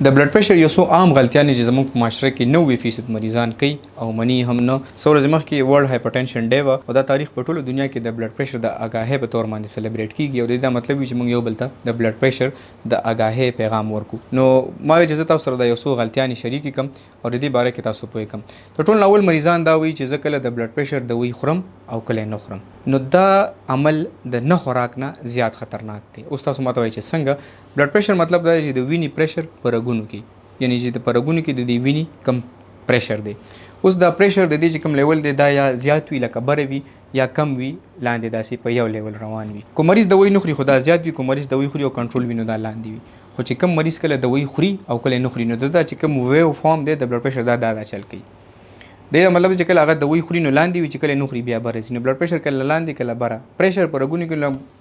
د بلډ پريشر يو څو عام غلطيانې چې زموږ په معاشره کې 90% مريضان کوي او مني يې هم نه. څو ورځې مخکې ورلډ هايپرټنشن ډې وه او دا تاريخ په ټوله دنيا کې د بلډ پريشر د اګاهۍ په طور باندې سليبريټ کيږي او د دې دا مطلب وي چې موږ يو بل ته د بلډ پريشر د اګاهۍ پيغام ورکړو. نو ما وې چې زه تاسو سره دا يو څو غلطيانې شريکې کړم او د دې باره کې تاسو پوه کړم. تر ټولو نه اول مريضان دا وایي چې زه کله د بلډ پريشر دوي خورم او کله يې نه خورم. نو دا عمل د نه خوراک نه زيات خطرناک دی. اوس تاسو ماته وایئ چې څنګه؟ بلډ پريشر مطلب دا دی چې د وینې پريشر په رګونو کې، یعنی چې په رګونو کې د دې وینې کم پريشر دی. اوس دا پريشر د دې چې کوم لیول دی دا یا زیات وي لکه بره وي یا کم وي لاندې، داسې په یو لیول روان وي. کو مریض دوی نه خوري خو دا زیات وي، کو مریض دوی خوري او کنټرول وي نو دا لاندې وي. خو چې کوم مریض کله دوی خوري او کله نه خوري نو دا چې کوم ویو فارم دی د بلډ پريشر دا دا چل کوي. د دې مطلب چې کله هغه دوی خوري نو لاندې وي، چې کله نه خوري بیا بره ځي. نو بلډ پريشر کله لاندې کله بره، پريشر په رګونو کې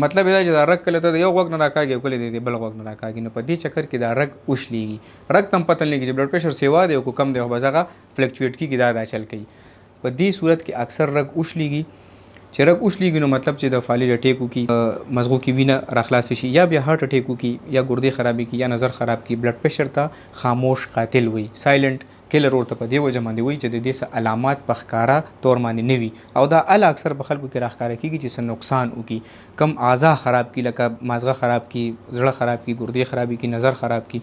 مطلب دا چې دا رګ کله ته د یو غوږ نه راکاږي او کله د بل غوږ نه راکاږي، نو په دې چکر کې دا رګ وشلیږي. رګ ته هم پته نه لګي چې بلډ پريشر سیوا دی او کو کم دی، خو بس هغه فلکچویټ کیږي، دا دا چل کوي. په دې صورت کې اکثر رګ وشلیږي. چې رګ وشلیږي نو مطلب چې د فالج اټیک وکړي، مزغو کې وینه راخلاص شي، یا بیا هارت اټیک وکړي، یا ګردې خرابې کړي، یا نظر خراب کړي. بلډ پريشر ته خاموش قاتل وي، سایلنټ کیلر ورته په دې وجه باندې وایي چې د دې څه علامات په ښکاره طور باندې نه وي او دا اله اکثر په خلکو کې راښکاره کیږي چې څه نقصان وکړي، کم اعضا خراب کړي، لکه مازغه خراب کړي، زړه خراب کړي، ګردې خرابې کړي، نظر خراب کړي.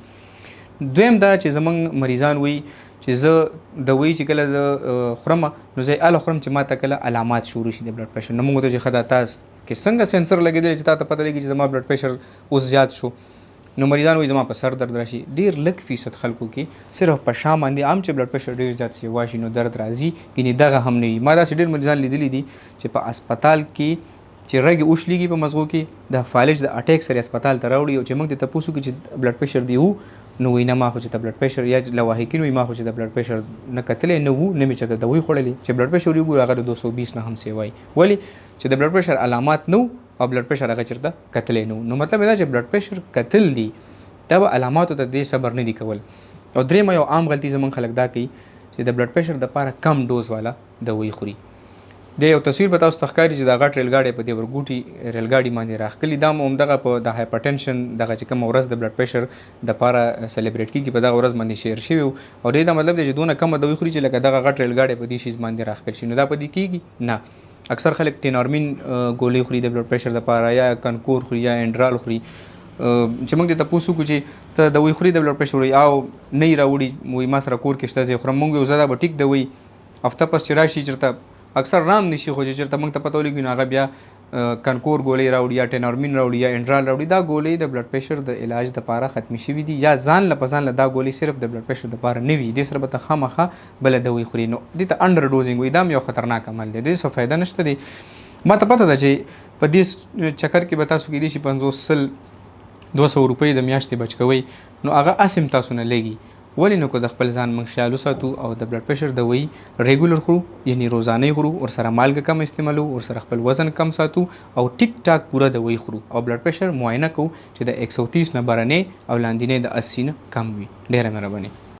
دویم دا چې زمونږ مریضان وایي چې زه دوایي چې کله زه خورم نو زه یې اله خورم چې ماته کله علامات شروع شي د بلډ پريشر. نو موږ ته چې ښه دا تا کې څنګه سنسر لګېدلی چې تا ته پته لګي چې زما بلډ پريشر اوس زیات شو؟ نو مریضان وایي زما په سر درد راشي. ډیر لږ فیصد خلکو کې صرف په شا باندې عام چې بلډ پريشر ډیر زیات سیوا شي نو درد راځي، ګینې دغه هم نه وي. ما داسې ډیر مریضان لیدلي دي چې په هسپتال کې چې رګ وشلیږي په مزغو کې د فالج د اټیک سره هسپتال ته راوړي او چې موږ ته تپوس وکړو چې بلډ پريشر دی وو، نو وایي نه ما خو چې ته بلډ پريشر یا لواحقین وایي ما خو چې د بلډ پريشر نه کتلی نه وو، نه مې چېرته دوایي خوړلې. چې بلډ پريشر یې وګورو هغه د 220 نه هم سیوای، ولې چې د بلډ پريشر علامات نه وو او بلډ پريشر هغه چېرته کتلی نه وو. نو مطلب دا چې بلډ پريشر کتل دي دا به علاماتو ته دې صبر نه دي کول. او درېیمه یو عام غلطي زمونږ خلک دا کوي چې د بلډ پريشر دپاره کم ډوز والا دوایي خوري. د یو تصویر به تاسو ته ښکاري چې دا غټ ریلګاډی په دې ورګوټي ریلګاډي باندې راښکلي. دا مو همدغه په د هایپرټنشن دغه چې کومه ورځ د بلډ پريشر دپاره سلیبریټ کیږي په دغه ورځ باندې شیر شوی وو. او دې دا مطلب دی چې دونه کمه دوایي خوري چې لکه دغه غټ ریلګاډی په دې شیز باندې راښکل شي. نو دا په دې کیږي نه. اکثر خلک ټینارمین ګولۍ خوري د بلډ پريشر دپاره، یا کنکور خوري، یا انډرال خوري. چې موږ دې تپوس وکړو چې ته دوایي خوري د بلډ پريشر، وایي او نه یې راوړي، وایي ما سره کور کې شته زه یې خورم. موږ یو زه دا به ټیک دوایي هفته پس چې راشي چېرته اکثر رام نشي، خو چې چېرته موږ ته پته ولګي نو هغه بیا کنکور ګولۍ راوړي یا ټینارمین راوړي یا انډرال راوړي. دا ګولۍ د بلډ پريشر د علاج دپاره ختمې شوي دي، یا ځان له په ځان له دا ګولۍ صرف د بلډ پريشر دپاره نه وي، دې سره به ته خامخا بله دوایي خوري. نو دې ته انډر ډوزینګ وایي. دا هم یو خطرناک عمل دی، دې څه فایده نشته دی. ما ته پته ده چې په دې چکر کې به تاسو کېدای شي 50 100 200 روپۍ د میاشتې بچ کوئ، نو هغه هسې هم تاسو نه لګي. ولې نو که د خپل ځان موږ خیال وساتو او د بلډ پريشر دوایي ریګولر خورو، یعنی روزانه یې خورو، ورسره مالګه کم استعمالو، ورسره خپل وزن کم ساتو او ټیک ټاک پوره دوایي خورو او بلډ پريشر معاینه کوو چې د 130 نه برنې او لاندینې د 80 نه کم وي. ډېره مهرباني.